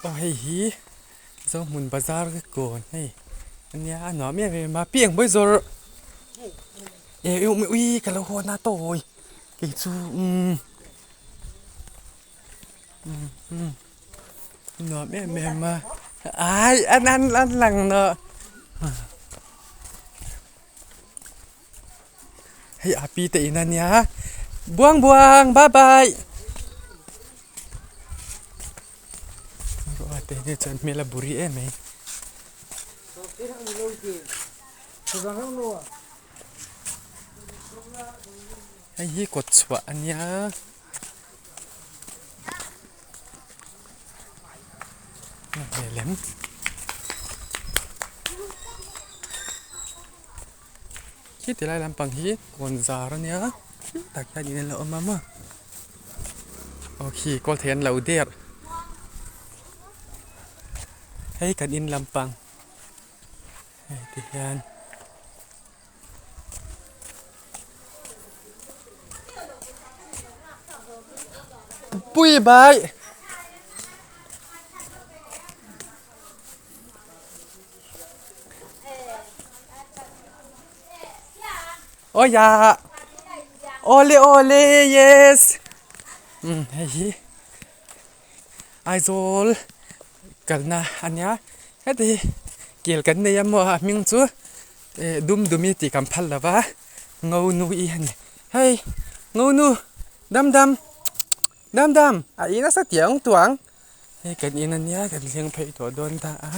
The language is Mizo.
Aw hei hi Zohmun bazar kawn hei ania a nuam em em a piang mawi zawrh eh ui ka lo hawn a tawi kei chu umm umm nuam em em a ai an an an lang nawh. Hei a pi te in ania buang buang bye bye ruah te hi chuan hmel a buri em mai. Hei hi kawt chhuah ania. Lem khi ti lai lampang hi kawn zar ania tak hian in an lo awm a maw aw khi kawl thei an lo der hei kan in lampang hei ti hian. Pui bai. Aw ya. Awle awle yes. Um hei hi Aizawl kalna ania heti hi kel kan nei a maw a hming chu eh dum dumi tih kan phal lo va ngo nu i a ni hei ngo nu dam dam dam dam a ih nasa tiang tuang hei kan in ania kan thleng phei tawh dawn ta a.